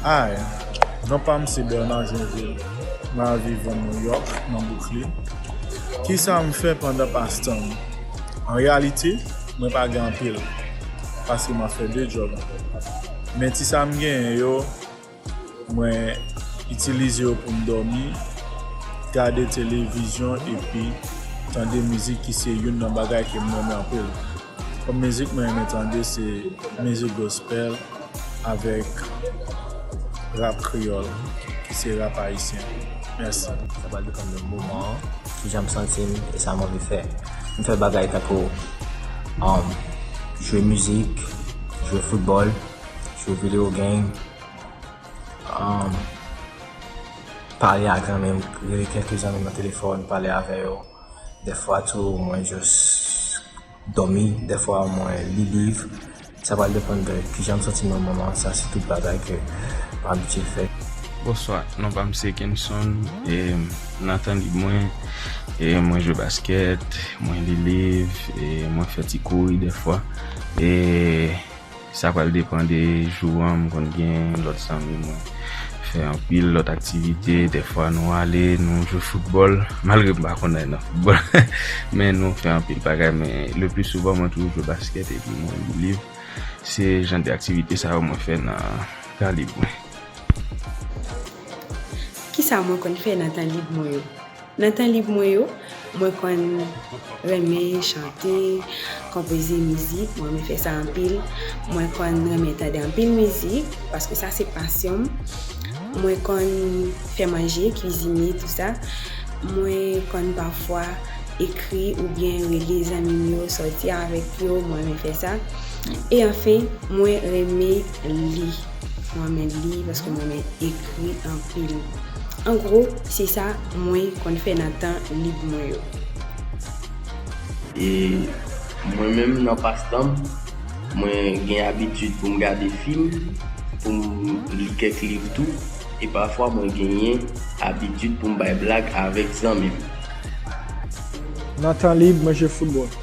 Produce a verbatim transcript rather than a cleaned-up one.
Hi, non pa m se Bernard Joinville. Mwen ap viv an New York, nan Brooklyn. Kisa m fè pandan pastan m? An reyalite, mwen pa gen anpil, paske m ap fè de djòb. Men ti sa m genyen yo, mwen itilize yo pou m dòmi, gade televizyon epi tande mizik ki se youn nan bagay ke m renmen anpil. Kòm mizik mwen renmen tande se mizik gospel avèk rap kreyòl ki se rap ayisyen. Mèsi. Sa pral depann de moman an, kijan m santi m e sa m anvi fè. M fè bagay tankou um, jwe mizik, jwe foutbòl, jwe video game, um, pale ak zanmi m, rele kèk zanmi m nan telefòn, pale avè yo. Dèfwa tou, mwen just dòmi, dèfwa mwen li liv. Sa pral depann de kijan m santi m nan moman sa, se tout bagay ke m abitye fè. Bonswa, non pa m se Kenson, e nan tan lib mwen, e mwen jwe baskèt, mwen li liv, e mwen fè ti kouri dèfwa. E sa pral depann de jou an, m konn gen lòt zanmi mwen fè anpil lòt aktivite, dèfwa nou ale, nou jwe foutbòl, malgre m pa konn anyen nan foutbòl, men nou fè anpil bagay, men le pli souvan mwen toujou jwe baskèt epi mwen li liv. Se jan de aktivite sa yo mwen fè nan tan lib mwen. Kisa mwen konn fè nan tan lib mwen yo? Nan tan lib mwen yo, mwen konn renmen chante, konpoze mizik, mwen renmen fè sa anpil. Mwen konn renmen tande anpil mizik, paske sa se pasyon m. Mwen konn fè manje, kwizine, tou sa. Mwen konn pafwa ekri oubyen rele zanmi m yo, sòti avèk yo, mwen renmen fè sa. E anfen, mwen renmen li. Mwen renmen li paske mwen renmen ekri anpil. An gwo, se sa mwen konn fè nan tan lib mwen yo. E mwen menm nan pastan m, mwen gen abitid pou m gade fim, pou m li kèk liv tou, e pafwa mwen genyen abitid pou m bay blag avèk zanmi m. Nan tan lib, mwen jwe foutbòl.